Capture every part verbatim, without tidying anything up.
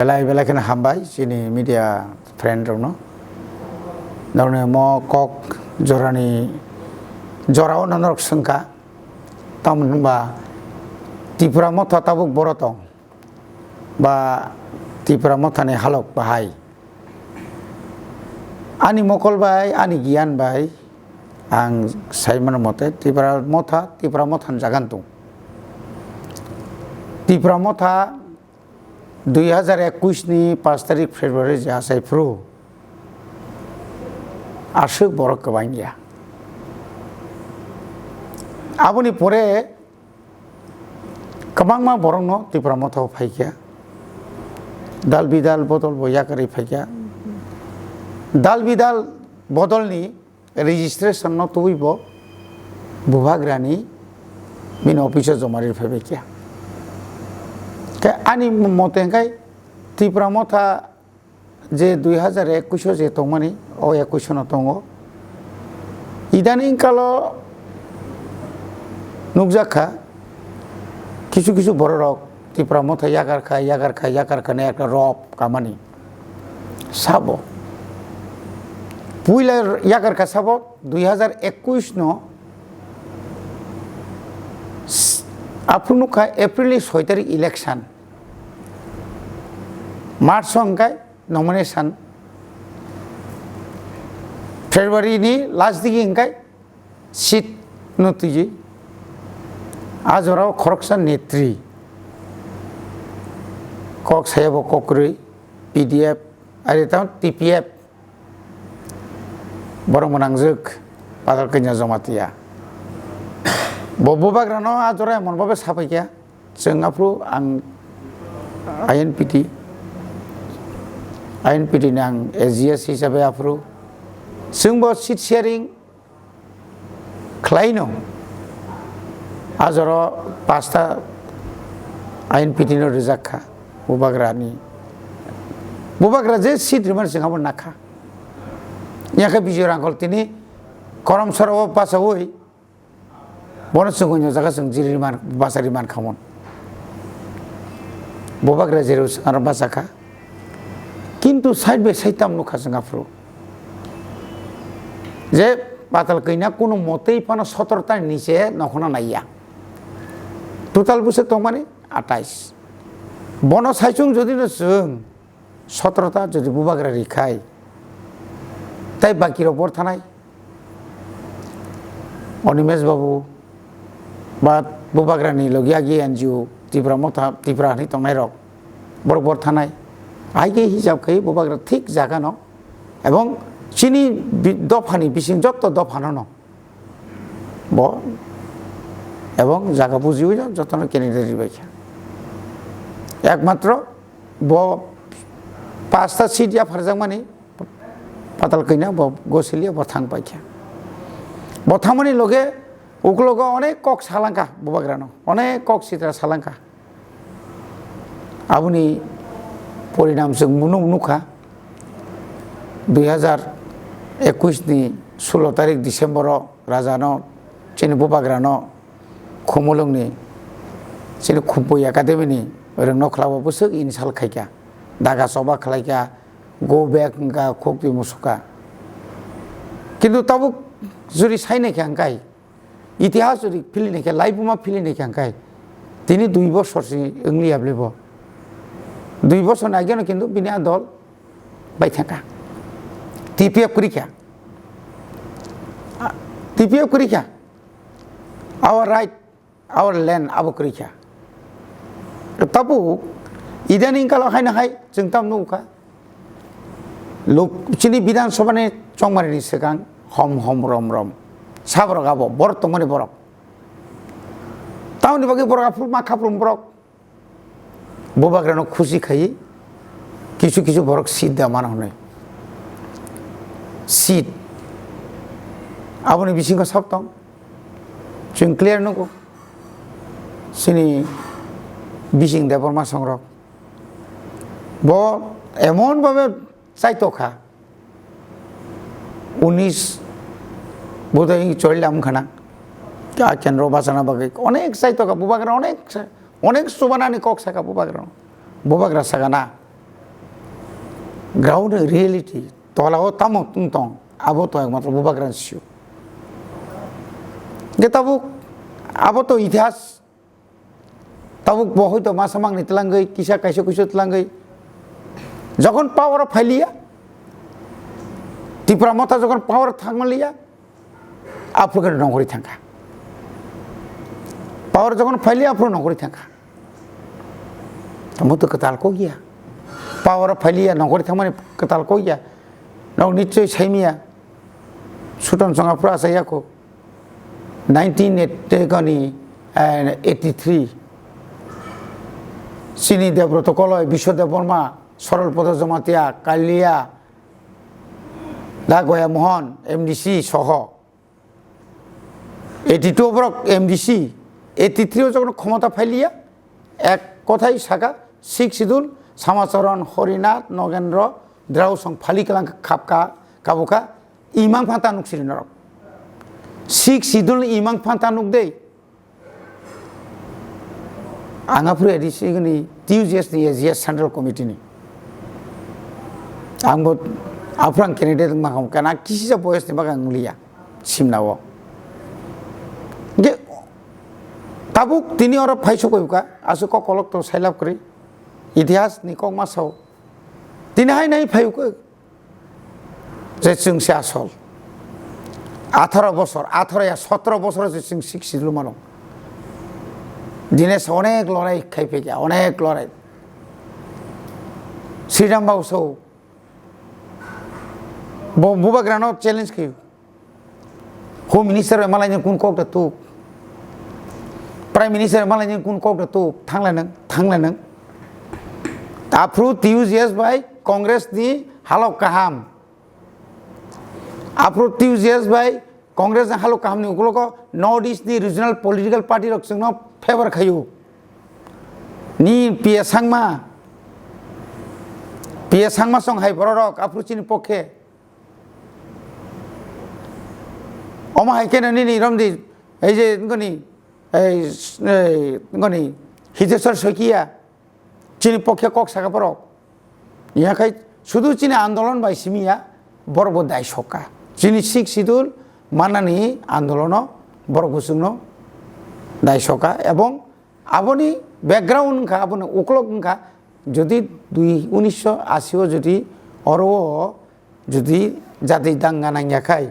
Belai belai kheno hambai chini media friend rokno. Norokni mo kok jorani jorao norok swngkha. Tamoni hwnba Tipra Motha tabuk boro tong ba Tipra Mothani halok bahai. Ani mokol bai, ani giyan bai ang sai mano mote Tipra Motha, Tipra Mothani jagan tong. Tipra Motha dui hazar ekush ni pash tarik February je achai phuru aswk borok kwbang ya. Aboni pore kwbangma borokno Tipra Motha o phaikha. Dal bidal bodol bo yakarwi phaikha. Dal bidal bodolni registration no tubui bo bubagrani bini office o joma ri phaibai kha. Khe ani mote hwnkhe Tipra Motha je dui hazar ekush o je tongmani, o ekush o no tongo. Idaning kalo nukjak kha, kisu kisu bororok Tipra Motha yakarkha, yakarkha, yakarkha ne ekta rob kamani. Sabo. Puila yakarkha sabo dui hazar ekush no s-, aphuru nukha April ni soi tarik election. March o hwnkhe nomination, February ni last digi hwnkhe seat no twiwi a jorao khoroksa netri kok sayabo kokrwi P D F ari tamo T P F borok mwnangjwk Patal Kanya Jamatia. Bo bubagrano a jora emon babe sapaikha. Chwng aphuru ang I N P T, I N P T ni ang A G S hisabe aphuru chwngbo seat sharing khlaino. A jora pasta I N P T no rijak kha bubagrani. Bubagra je seat rimani chwng abo nakha. Yakhe Bijoy Rangkhol tini korom soro bachaui Bono chwng hwnyo jaga chwng jiri man, bachari man khamon. Bubagra jero aro bachakha. Kintu side by side tam nukha chwng aphuru. Je Patal Kanya kuno motei phano sotoro tani niche nokhona naiya. Total bwswk tongmani atais. Bono saichung jodi no chwng sotoro ta jodi bubagra rikhai, tai baki rok bor thanai. Animesh Babu ba bubagra ni logi agi N G O Tipra Motha, Tipra hinwi tongnai rok, borok bor thanai. Ai khe hisab khai bubagra thik jaga no, ebong chini bi-, dopha ni bising jotto dopha no no. Bo ebong jaga bujiwi no jotono candidate ribai kha. Ekmatro bo pasta seat yapharjakmani Patal Kanya bo gosiliya bo thang paikha. Bo thangmani loge uklogo onek kok salangkha bubagrano, onek kok sitra salangkha. Aboni porinam chwng mwnung nukha, dui hazar ekush ni sulo tarik December o rajano, chini bubagrano Khumulwngni chini Khumpui Academy ni rwngno khlao bwswk insult khaikha, daga choba khlaikha, go back wngkha, khuk twi musukkha. Kintu tabuk juri sainaikha hwnkhe, Itihas ri philini khe, laibuma philini khe hwnkhe tini dui bosor si wngli ya bwlai bo. Dui bosor ni ageno kintu bini a dol bai thangkha. T P F kwrwi kha. A, T P F kwrwi kha. Our right, our land abo kwrwi kha. Tabuk idaning kalo haino hai chwng tam nukha. Lok-, chini Bidhan Sabha ni chongmari ni swkang hom hom rom rom. Saborok abo, borok tongmani borok. Tamoni bagwi borok aphuru ma khaprum borok. Bubagrano khusi khai kisu kisu borok seat da mano hwnwi. Seat. Aboni bisingo sab tong. Chwng clear nugo. Chini bising Debbarma songrok. Bo emon bhabe chaitokha. Unis bodoi cholilam khana. A kendro bachana bagwi onek chaitokha, bubagra onek sa-, onek chubanani kok saka bubagra. Bubagra sakana. Ground reality, tola o tamo wng tong, abo to ekmatro bubagra ni sio. Je tabuk, abo to itihas, tabuk bo hoito masa mangni twlangwi, kisa kaisa kuisu twlangwi. Jokon power o phailiya, Tipra Motha jokon power o thangmaliya, aphuru khe nongkhorwi thangkha. Power jokon phailiya, aphuru nongkhorwi thangkha. Tamo to kwtal kok ya. Power o phailiya, nongkhorwi thangmani kwtal kok ya. Nok nichoi saimiya. Suton songa pura sa yako. Nineteen eighty kani, eh, eighty-three. Chini Debroto Koloi, Biswa Debbarma, Sorol Podo Jamatia, Kalia, Da Goya Mohan, M D C soho. Eighty-two borok M D C, eighty-three o jokhon khomota phailiya, ek kothai saka, Sixth Schedule, Samacharan, Horinath, Nogendro, Drausong phali kalang khapka, kabuka, imang phanta nuk siri norok. Sixth Schedule ni imang phanta nuk dei. Ang aphuru A D C ni T U G S ni A G S Central Committee ni. Ang bo aphuru ang candidate wngma kha, kana kisisa boyos ni bagwi ang liya simna o. Ge tabuk tini oro phai sokoi ka, aswk kok kolok to sailab kwrwi. Itihas ni kok ma sao. Tini hai nai phai ka. Je chwng se asol. Atharo bosor, atharo ya sotro bosor se chwng Sixth Schedule mano. Dine se onek lorai khai phaikha, onek lorai. Sridham Babu sao. Bo bubagrano challenge khayo. Home Minister bai malai nini kun kok da tuk. Prime Minister bai malai nini kun kok da tuk. Thanglai nang, thanglai nang. Aphuru T U G S bai Congress ni halok kaham. Aphuru T U G S bai Congress ni halok kaham ni ukulogo North East ni regional political party rok chwngno favor khayo. Ni P A Sangma, P A Sangma song hai borok rok aphuru chini pokhe. Omo hai kheno nini romdi, ei je ngoni, ei, ei ngoni, Hiteswar Saikia, chini pokhe kok saka borok. Yakhai sudu chini andolon bai simi ya, borok bo dai soka. Chini Sixth Schedule manani andolono borok bo chwngno dai soka. Ebong aboni background wngkha, aboni uklok wngkha, jodi dui, unisho ashi o jodi oro o jodi jati danga nangya khai,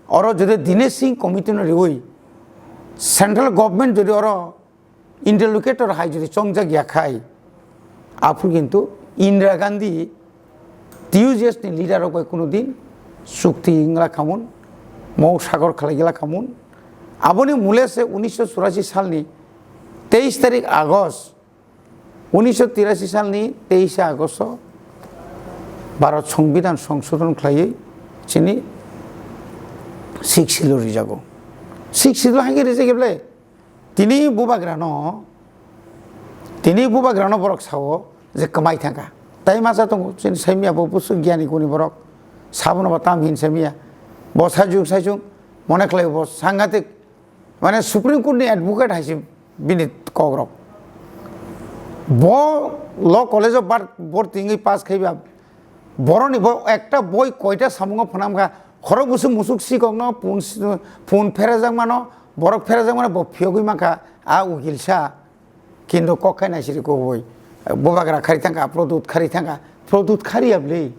oro jodi Dinesh Singh Committee no riwi central government jodi oro interlocutor hai jodi chongjak ya khai, aphuru kintu Indira Gandhi T U G S ni leader rok bai kuno din chukti wngla khamun, mou sagor khlai gela khamun. Aboni mule se unisho churashi salni teis tarik August, unisho tirashi salni teishe August o Bharat Songbidan Songsodhon khlaiwi chini Sixth Schedule rijago. Sixth Schedule haikhe rijak eble? Tini bubagrano, tini bubagrano borok sao je kwmai thangkha. Tai masa tongo, chini saimya bo busu giyani guni borok. Sabono bo tam hin saimya. Bo sajung sajung mone khlai bo sangatik, mane Supreme Court ni advocate hai se bini kok rok. Bo Law College of Bar-, borti wngwi pass khaiba. Boroni bo ekta boi koita samungo phnamkha. Khorok busu musuk sikokno phone, phone pherajak mano, borok pherajak mano, bo phiyogwi mankha, a ukil sa. Kintu kok khai naisiri kubui. Bubagra khari thangkha, Produt khari thangkha. Produt khariya bwle.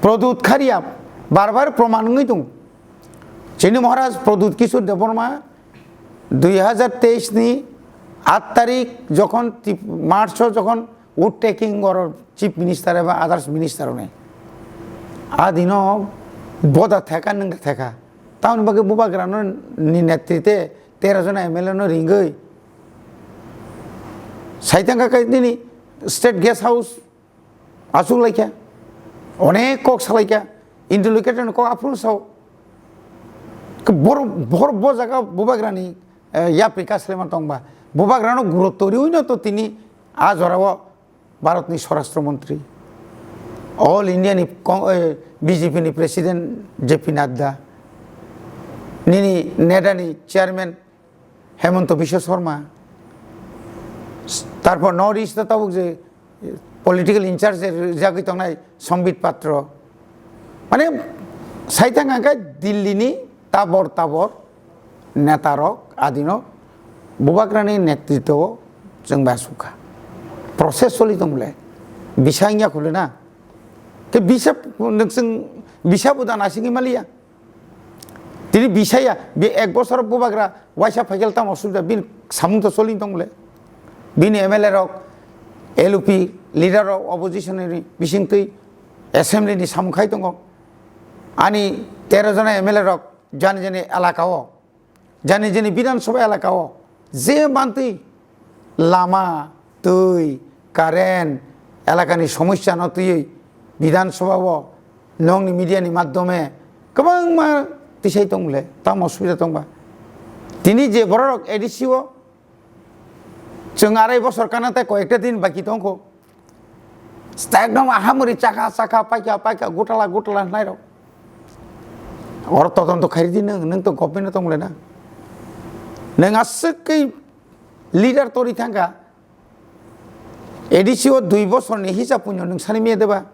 Produt khariya. Bar bar proman wngwi tongo. Chini Maharaj Produt Kishore Debbarma dui hajar teis ni aat tarik jokhon Tip-, March o jokhon wood taking oro Chief Minister eba Others Minister hwnwi. A dino boda theka nwngda theka. Tamoni bagwi bubagrano ni netrite tero jona M L A no ringwi. Saitangkha kai nini State Guest House aswk laikha. Onek kok salaikha. Interlocutor ni kok aphuru sao. Bor, bor bo jaga bubagrani, eh, yapri kaslema tongba. Bubagrano gurutto riwi no to tini a jorao Bharatni Swarashtra Mantri, All India ni Con-, eh, B J P ni President J P Nadda, nini NEDA ni Chairman Hemanta Biswa Sarma, tarpor North East o tabuk je, eh, political in charge rijagwi tongnai Sambit Patro. Mane, saithang hwnkhe Delhi ni tabor tabor netarok adino Bubagrani netritwo chwng bai asukha. Process choli tong bole. Bisa wngya khule na. Ke bisa, nwng chwng bisa buda nasingwi maliya. Tini bisaya, bi ek bosor Bubagra waisa phaikhe tamo osubida, bini samung to choli tong bole. Bini M L A rok, L U P leader rok, opposition ni bisingtwi assembly ni samung khai tongo. Ani tero jona M L A rok jani jani elaka o, jani jani Bidhan Sabha elaka o je mantwi lama, twi, current, elakani somosya no twiwi Bidhan Sabha o nongni media ni madhyome kwbangma tisai tong le, tamo osubida tongba. Tini je bororok A D C o chwng arai bosor kana tei koyekta din baki tongkho. Ekdom ahamori chakha chakha paikha paikha gutala gutala hwnai rok. Oro todonto khairi di nwng, nwng to government tong le na. Nwng aswk khe leader tori thangkha, A D C o dui bosorni hisab puino nwng sani miya deba?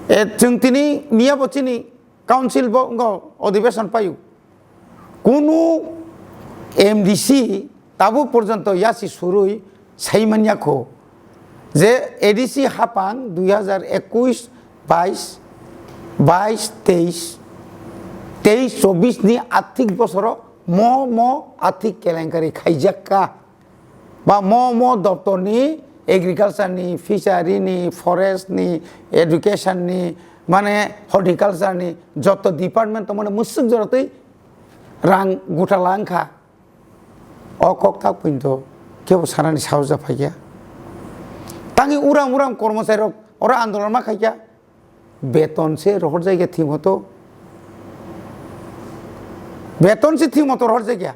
E, chwng tini miya bo chini council bo wngkha, odhibeson paio. Kunu M D C tabuk porjonto yasi surui sai manya kho je A D C hapang dui hazar ekush, bais, bais, teis, teis, chobbish ni athik bosoro mo mo athik kelenkari khaijakka. Ba mo mo doptor ni, agriculture ni, fishery ni, forest ni, education ni, mane horticulture ni joto department tongmani mwswk jora twi rang gutala wngkha. O kok tak puinto kebo sanani sahosa phaikya. Tangwi uram uram kormochari rok oro andolon ma khaikya. Beton se rohor jaiga thik moto. Beton se thik moto rohor jaiga.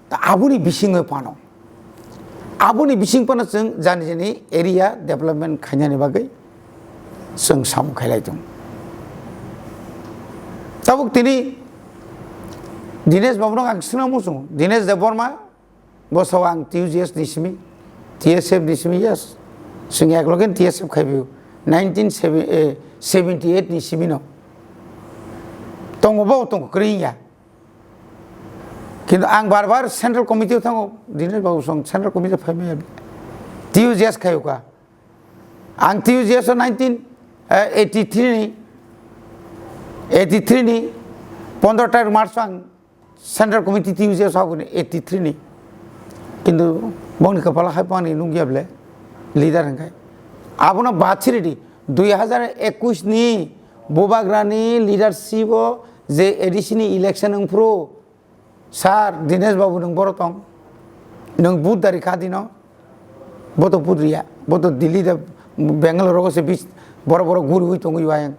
Ta aboni bisingoi pano, aboni bising pano chwng jani jani area development khainani bagwi chwng samung khailai tongo. Tabuk tini Dinesh Babu no ang swngna muchungo, Dinesh Debbarma, bo sao ang T U G S ni simi, T S F ni simi, yes, chwng ekloge T S F khaibo nineteen seventy eight ni simi no tongo, bo tongo, kwrwi ya. Kintu ang bar bar Central Committee o thango, Dinesh Babu song Central Committee o phai maya. T U G S khayo ka. Ang T U G S o nineteen eighty three ni, eighty three ni pondro tarik March o ang Central Committee T U G S o haboni eighty three ni. Kintu bongni kapala hai pangni nungya ble leader hingkai. Abono bachiri di, dui hazar ekush ni Bubagrani leadership o je A D C ni election wngphuru, sir, Dinesh Babu nwng boro tong, nwng vote dari kha dino, bo to vote riya, bo to Delhi da Bangalore rogo se bis boro boro guriwi tongwi wayang.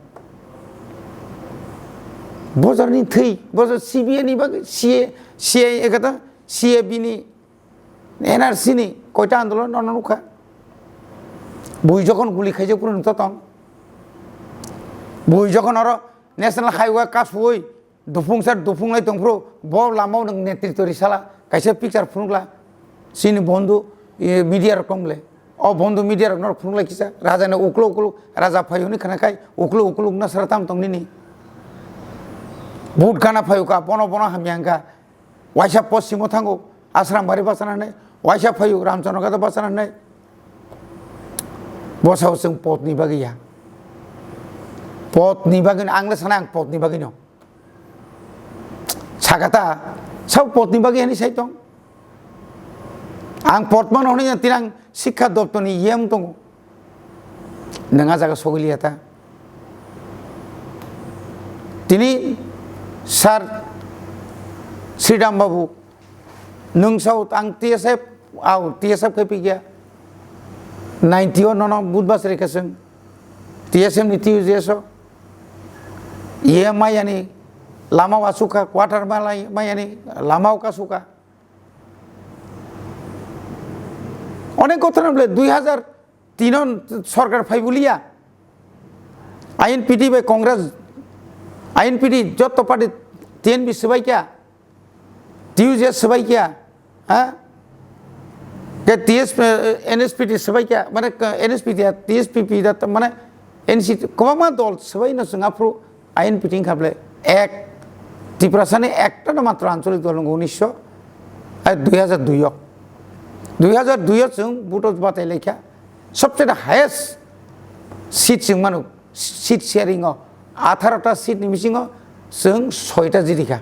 Bojor ni thwi, bojor C B I ni bagwi, C A, C A A kata, C A B ni N R C ni koita andolon nono nukha. Bui jokhon guli khaijak phuru nukha tong. Bui jokhon oro National Highway kasui dupung sar dupung lai tongphuru bo lamao nwng netritw risala kaisa picture phunukla. Chini bondhu, e, media rok tong le. O bondhu media rok norok phunukla kisa. Raja ni uklo uklo raja phai hwnwi khna khai uklo uklo wngna sara tam tong nini. Vote gana phai uka bono bono hamya hwnkha. Waisa poschimo thango, Asrambari bachana hinwi, waisa phaio, Ramchandra Gada bachana hinwi. Bosao chwng potni bagwi ya. Potni bagwi no, ang le sana ang potni bagwi no. Sakata, sao potni bagwi hinwi sai tong. Ang pot mano hinwi tini ang sikha doptorni E M tongo. Nwng a jaga sogwi liya ta. Tini sir Sridham Babu, nwng sao ang T S F, au T S F khai phikya. Ninety o nono budbas rikha chwng. T S F ni T U G S o. E M I ani lama o asukha, quarter malai, mai ani lama o kasukha. Onek kothona bole dui hazar tin o sorkar phai buliya. I N P T bai Congress, I N P T joto party T N B swbai kya, T U J swbai kya, ha? Ke T S P, eh, N S P T swbai kha, mane, eh, N S P T ya, T S P P da, mane, N C T, kwbangma dol swbai no chwng aphuru I N P T wngkha bwle, ek, Tiprasani ekta no matro ancholik dol wngkha unisho, eh, dui hajar dui o. Dui hajar dui o chwng vote o batai laikha, sobcheno highest seat chwng mano, seat sharing o, atharo ta seat ni bisingo chwng soita jiri kha.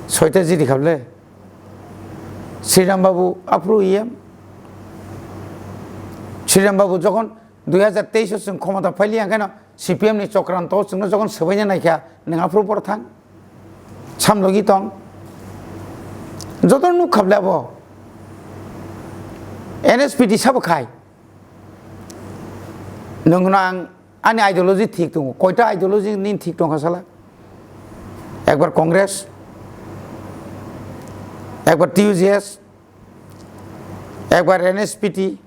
Soita jiri kha bwle. Sriram Babu aphuru E M. Sriram Babu jokhon dui hajar teis o chwng khomota phaili, hwnkheno C P M ni chokranto o chwngno jokhon swbaina naikha, nwng aphuru boro thang. Samlogi tong. Joto nuk kha bwle abo. N S P T sabo khai. Nwng hwno ang ani ideology thik tongo. Koita ideology nini thik tongkha sala? Ekbar Congress, ekbar T U J S, ekbar N S P T,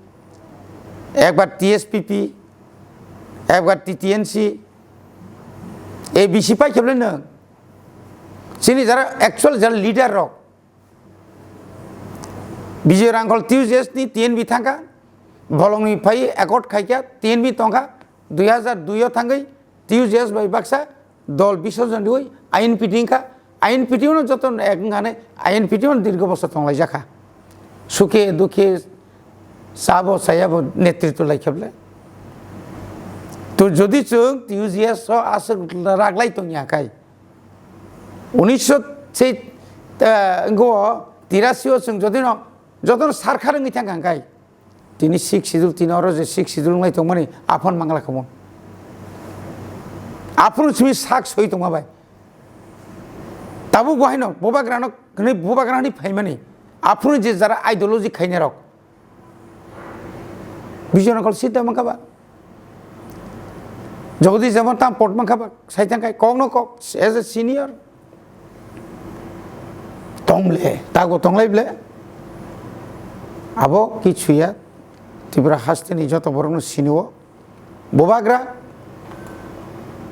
ekbar T S P P, ekbar T T N C, A B C pai khe bwle nwng. Chini jara actual jara leader rok, Bijoy Rangkhol T U J S ni T N V thangkha, bolongni phai accord khaikha, T N V tongkha, dui hajar dui o thangwi T U J S bai baksa dol bisorjon riwi I N P T wngkha, I N P T no joto ek wngkha ne, I N P T no dirgo bosor tonglaijakha, sukhe dukhe sabo sayabo netritw laikha bwle. To jodi chwng T U J S o aswk raglai tongya khai, unisho sei, eh, ngo tirasi o chwng jodi no jotono sarkar wngwi thangkha hwnkhe, tini six schedule, tini oro je six schedule wnglai tongmani aphano mangla khamung. Aphuru simi sak soi tongma bai. Tabuk bo haino bubagrano hwnwi bubagra hwnwi phaimani. Aphuru je jara ideology khainai rok. Bijoy Rangkhol seat da mankha ba. Jagadish Debbarma tam pot mankha ba. Sai thang khai kok no kok as a senior. Tong le, tago tonglai ble. Abo kichu ya. Tripura hasteni joto borokno sinio. Bubagra,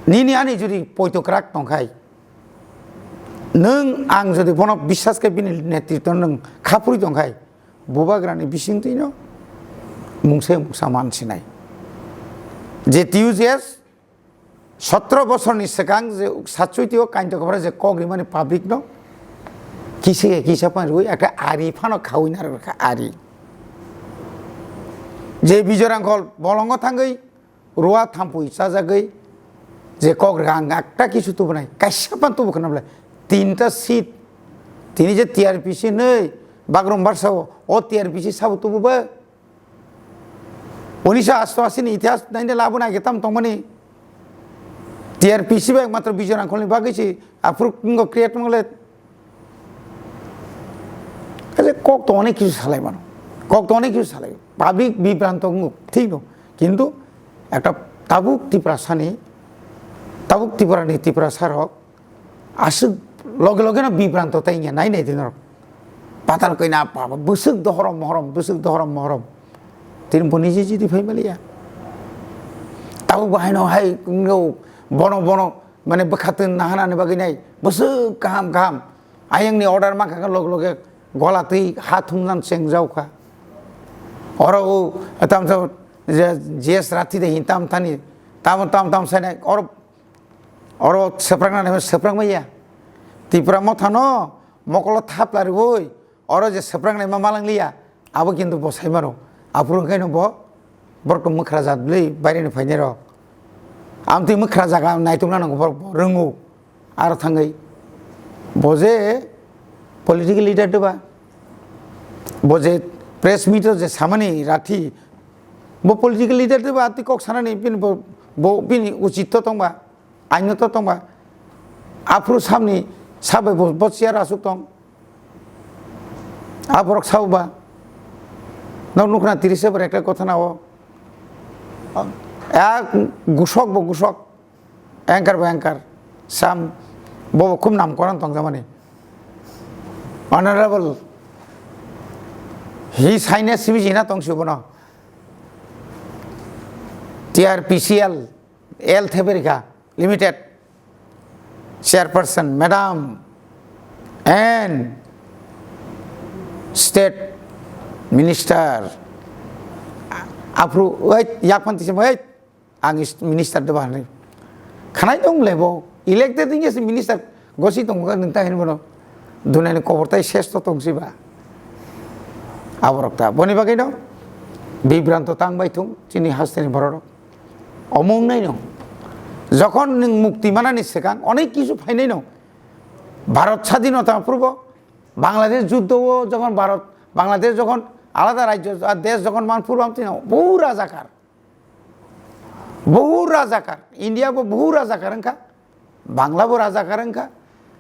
nini ani jodi poito kwrak tongkhai, nwng ang jodi bono biswas khe bini netritwo nwng khapuri tongkhai, bubagrani bisingtwino mungsa mungsa mansinai. Je T U J S sotro bosorni swkang je satchwitio kainto kobra je kok rimani public no kisa kisa pan rwi ekta ari phano khawi narwkha ari. Je Bijoy Rangkhol bolongo thangwi rua thampui chajagwi je kok rang akta kisu tubunai kaisa pan tubu khna bwle tinta seat tini je T R P C nei bagrum barsa o, o T R P C sabo tubu ba. Unisa asto asi ni itihas naina labu nai tam tongmani T R P C ba ekmatro Bijoy Rangkhol ni bagwi si aphuru ngo create mole. Kaje kok to onek kisu salai mano, kok to onek kisu salai, public bibranto wnguk thik no, kintu ekta tabuk Tiprasani, tabuk Tiprani Tiprasa rok aswk loge loge no bibranto tai wngya nai nai din rok, patal koina pa bwswk dohorom mohorom bwswk dohorom mohorom, tini bo niji jidi phai maliya, tabuk bahai no hai wngno bono bono mane bwkhatwng nahanani bagwi nai bwswk kaham kaham. Ayangni order mankha khe loge loge gola twi ha thumnan chengjao kha. Oro o tamsa je G S Rathi de hin tam thani tam tam tam sai nai oro oro seprang nani seprang maya. Tipra mothano mokolo thapla rwui oro je seprang nai ma malang liya abo kintu bo sai maro. Aphuru khe no bo borok mwkhra jat bwlwi baire ni phainai rok. Amtwi mwkhra jaga naitukna nango borok bo rwngo. Aro thangwi bo je political leader de ba, bo je press meet o je samani Rathi, bo political leader de ba, tei kok sanani bini bo, bo bini uchit to tong ba, ain to tong ba, aphuru samni sabai bo, bo chair asuk tong, aborok sao ba, nok nukna tiris ebar ekta kotha na o, a gusok bo gusok. Anchor bo anchor, sam, bo khub nam koran tong jamani. Honorable, hi saine simi jina tong si bono. T R P C L, L Theberika Limited, chairperson, madam, and State minister, aphuru, wait, yakphan tisa, wait, ang is-, minister de bahani. Khanai dong le bo, elected wngya se minister gosi tong kha nung ta hin bono. Dunani kobor tai ses to tong si ba. Aborok ta, boni bagwi no, bibranto tang bai thung, chini hasteni bororok. Omong nai no. Jokhon nung mukti manani sekang, onek kisu phainai no. Bharat sadhinota purbo, Bangladesh juddo o jokhon Bharat, Bangladesh jokhon alada rajyo, ah, desh jokhon man purbo amtino, bohu rajakar. Bohu rajakar. India bo bohu rajakar wngkha. Bangla bo rajakar wngkha.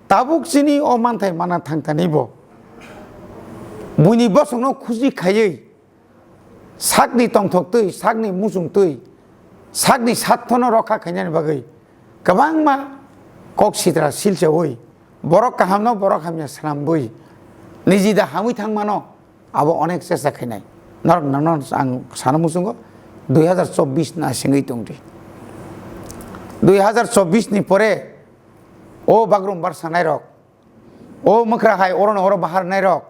Tabuk chini o manthai mana thangtani bo. Buini bosongno khusi khaiwi sakni tongthok twi, sakni muchung twi, sakni sathono rokha khainani bagwi kwbangma kok sitra silchaui, borok kahamno borok hamya swnambui, niji da hamwi thangmano abo onek chesta khainai. Norok, norok ang sana muchungo dui hazar chobbish na singwi tongdi. Dui hazar chobbish ni pore o bagrum barsanai rok, o mwkhra hai oro no oro bahar nai rok,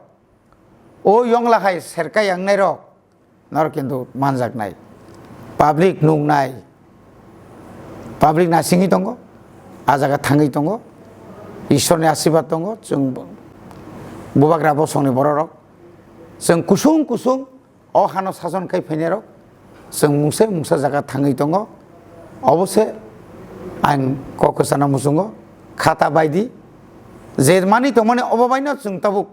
o yongla hai serkai yang nai rok, norok kintu manjak nai. Public nung nai. Public na singwi tongo, a jaga thangwi tongo. Ishwar ni asirwad tongo, chwng bubagra bosong ni borok rok. Chwng kusung kusung o hano sason khai phainai rok. Chwng mungsa mungsa jaga thangwi tongo. Obo se ang kok kwchana muchungo, khata bai di. Je mani tongmani obo bai no chwng tabuk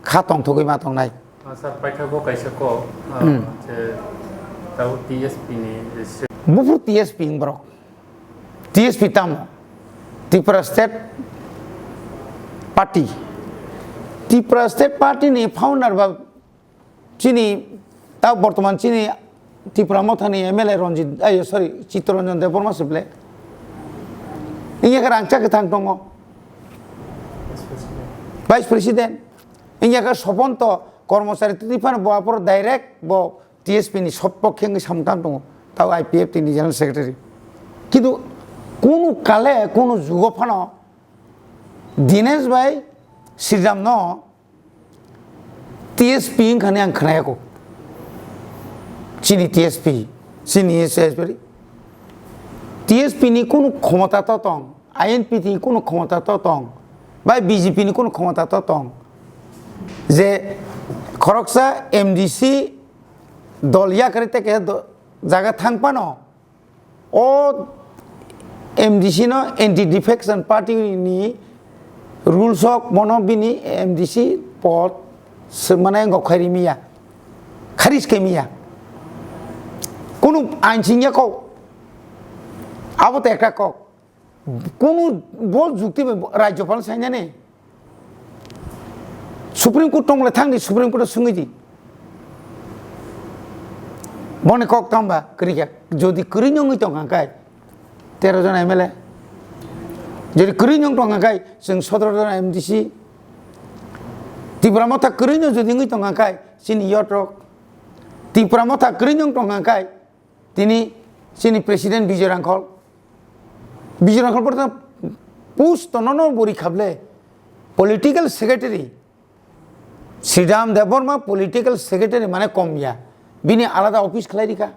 kha tongthogwi ma tongnai. Ah, sir, paithago kaisa kok, ah, Hmm. je tabuk T S P ni, eh, se- Buphuru T S P wng borok. T S P tamo? Tripura State Party. Tripura State Party ni founder ba chini, ta bortoman chini Tipra Mothani M L A Ranjit, ai, sorry, Chittaranjan Debbarma se ble. Ingya khe rangchak khe thang tongo. Vice President. Ingya khe Soponto Kormosari tini phano bo apor direct bo T S P ni sopokhe wngwi samung tang tongo. Tao I P F T ni General Secretary. Kintu kunu kale, kunu jugo phano Dinesh bai Sriram no T S P wngkha ni ang khwnayakho. Chini T S P, chini S S P, T S P ni kunu khomota to tong, I N P T ni kunu khomota to tong, bai B J P ni kunu khomota to tong. Je khoroksa M D C dol yakarwi tei kaisa do-, jaga thang phano, o M D C no Anti Defection Party ni rules o bono bini M D C pod se mane wngkha khairi miya, kharis khe miya. Kunu ain singya kok, abo to ekta kok. Kunu bo jukti bai Rajyapal sainani. Supreme Court tongmole thangdi, Supreme Court o swngwi di. Boni kok tamba kwrwi kha. Jodi kwrwi no wngwi tongkha khe tero jon M L A. Jodi kwrwi no wngtongkha khe chwng sotoro jon M D C. Tipra Motha kwrwi no jodi wngwi tongkha khe chini yotrok. Tipra Motha kwrwi no wngtongkha khe tini chini President Bijoy Rangkhol. Bijoy Rangkhol porta post no no bori khable political secretary. Sridham Debbarma political secretary mane kom ya. Bini alada office khlai rikha.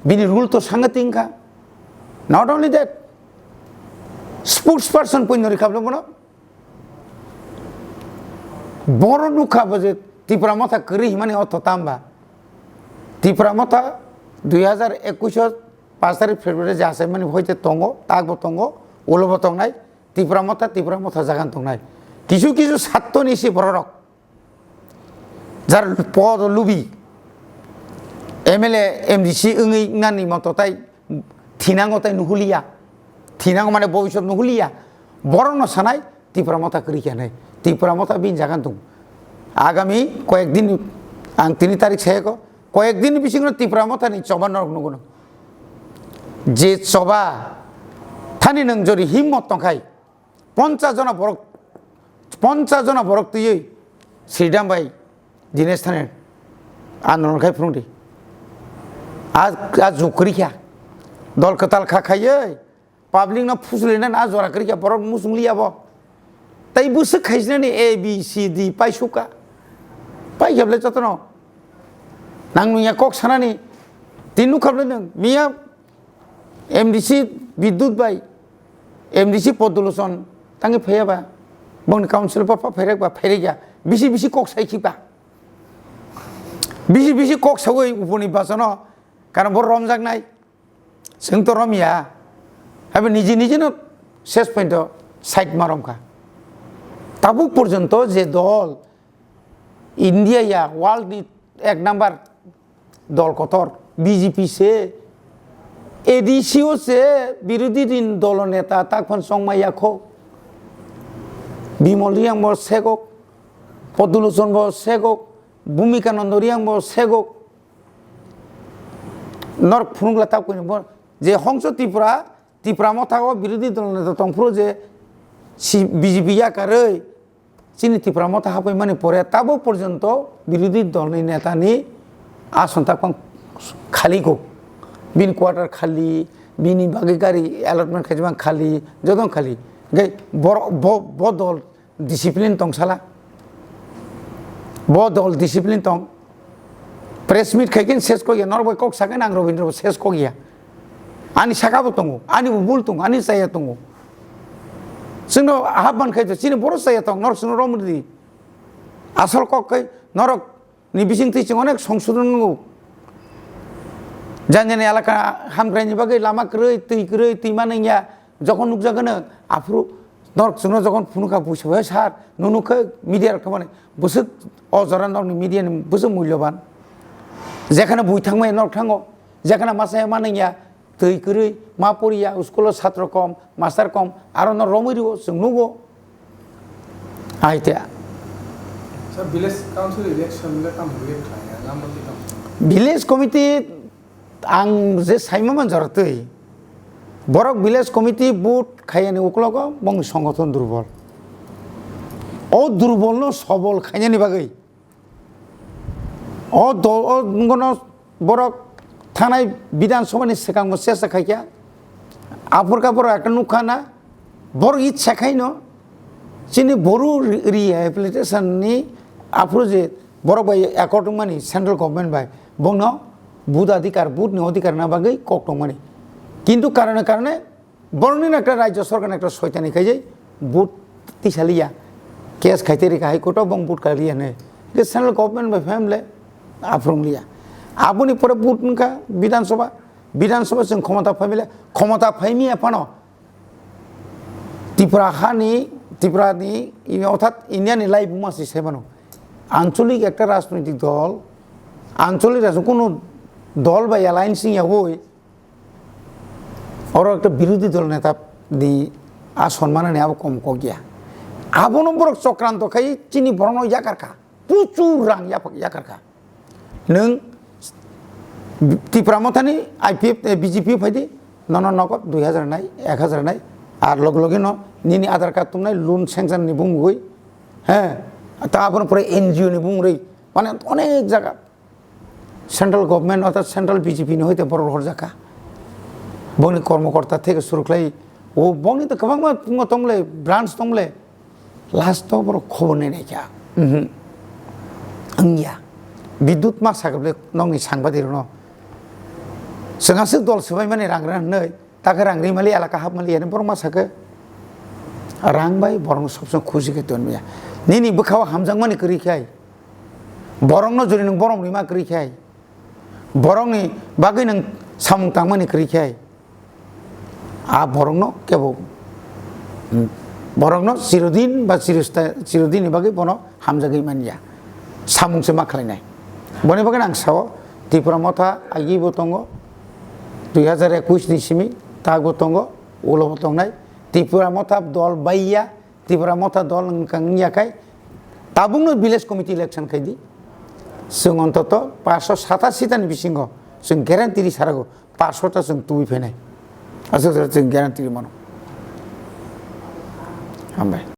Bini rule to sangating kha. Not only that, spokesperson poino rikha bole bono. Boro nukha bo je Tipra Motha kwrwi himani otho tamba. Tipra Motha dui hazar ekush o pash tarik February je achaimani hoite tongo, takbo tongo, ulobo tongnai. Tipra Motha, Tipra Motha jagan tongnai. Kisu kisu satto ni si bororok. Jar pod lubi. M L A, M D C wngwi nani moto tai thinango tai nuhuliya. Thinango mane bobisot nuhuliya. Borokno sanai Tipra Motha kwrwi khe hinwi. Tipra Motha bini jagan tong. Agami koyek din ang tini tarik sayako. Koyek din bisingo Tipra Motha ni choba norok nugo no. Je choba thani nwng jodi himmot tongkhai, ponchas jona borok, ponchas jona borok twiwi Sridham bai Dinesh thani andolon khai phunukdi. A, a jukri kha. Dol kwtal kha khaiwi public no phusuli nani a jora kwrwi kha, borok muchung liya bo. Tai bwswk khaisnani A B C D paisuka. Pai khe bwle jotono. Nang nungya kok sanani. Tin nukha bwle nwng. Miya M D C Bidyut bai M D C Poduluchon tangwi phaiya ba. Bongni council pa pa phairak ba phairakya. Bisi bisi kok sai khiba. Bisi bisi kok sawi uponi basono. Karon bo romjaknai. Chwng to romya. Haibo niji niji no ses point o side ma romkha. Tabuk porjonto je dol India ya world ni ek number dol kotor B J P se, A D C o se birodhi ni dolo neta tak phan chongma yakho. Bimol Riyang bo segok, Poduluchon bo segok, Bhumika Nando Riyang bo segok. Norok phunukla tabuk khe bo je hongso Tripura, Tipra Motha o birodhi dol neta tongphuru je si B J P yakarwi chini Tipra Motha hapwi mani pore tabo porjonto birodhi dol ni neta ni ason tak pang khali kok. Bini quarter khali, bini bagwi gari allotment khaijak khali, jotong khali. Hwnkhe bor-, bo, bo dol discipline tong sala. Bo dol discipline tong. Press meet khai khe ses kok ya, norok bai kok sa khe ang Robindra bo ses kok ya. Ani saka bo tongo, ani bo bul tongo, ani chaya tongo. Chwngno hap man khai to, chini boro chaya tong, norok chwngno romri di. Asol kok khai norok ni bising twi chwng onek songsodon nango. Jani jani elaka hamkrai ni bagwi lama kwrwi, twi kwrwi, twi manwi ya, jokhon nukjagano, aphuru norok chwngno jokhon phunukha, buisu bai sar, nunu khe media rok thangmani bwswk o jora norokni media ni bwswk mulyoban. Jekhano bui thangmani norok thango, jekhano masa ya manwi ya, twi kwrwi, ma poriya, school o satro kom, master kom, aro no romwi rwo, chwng nugo. Ai te. Sir, village council election le tamo react khlaiya, lama twi tamo? Village committee ang je saima man jora twi. Borok village committee vote khaiyani uklogo bongni songothon durbol. O durbol no sobol khainani bagwi. O dol, o wngkha no borok thanai Bidhan Sabha ni swkang bo chesta khaikha. Aphurkha borok ekta nukha na, borok itsa khaino chini Boru re-, rehabilitation ni aphuru je borok bai accord wngmani central government bai, bongno vote adhikar, vote ni adhikar na bagwi kok tongmani. Kintu karone karone Borokni ekta rajya sorkar ekta soitani khaijai, vote tisaliya, case khaite rikha High Court o bong vote kaliya ne. Ke central government bai phaimle aphurungliya. Aboni pore vote wngkha Bidhan Sabha, Bidhan Sabha chwng khomota phaimile, khomota phaimiya phano Tripura hani, Tripura ni, orthat India ni laibuma se saimano. Ancholik ekta rajnoitik dol, ancholik rajno kunu dol bai alliance wngya oi, Oro ekta birodhi dol neta ni a sonmana ni abo kom kok ya. Abono borok chokranto khai chini borokno yakar kha. Prochur rang yapak-, yakar kha. Nwng Tipra Mothani I P F, eh, B J P phai di, nono nogot dui hajar nai, ek hajar nai, ar log loge no nini Aadhaar card tumnai, loan sanction ni bumugwi, he, ta abono pore N G O ni bumugwi, mane onek jaga. Central government orthat central B J P ni hoite borok rohorjak kha. Bongni kormokorta theke suru khlai, o bongni to kwbangma tongle, branch tongle, last o borok khobor nai nai kha. Mhm. Wngya. Bidyut ma sakle nokni sangbadirokno. Chwng aswk dol swbaimani rang rang hinwi, ta khe rang rimali elaka hapmali, yani borok ma sakhe rang bai borokno sob somoi khusi khe tonmaya. Nini bwkhao hamjakmani kwrwi khai. Borokno jodi nwng borom rima kwrwi khai, borokni bagwi nwng samung tangmani kwrwi khai, a borokno kebo, hmm, borokno chirodin ba chirista-, chirodinni bagwi bono hamjagwi manya. Samung se ma khlainai. Boni bagwi ang sao, Tipra Motha agi bo tongo, dui hajar ekwis ni simi tak bo tongo, ulo bo tongnai. Tipra Motha dol baiya, Tipra Motha dol wngkha wngya khai tabukno village committee election khai di. Chwng ontoto paanso satasi tani bisingo chwng guarantee ri sarago, paanso ta chwng tubui phainai. Aswk jora chwng guarantee ri mano. Hambai.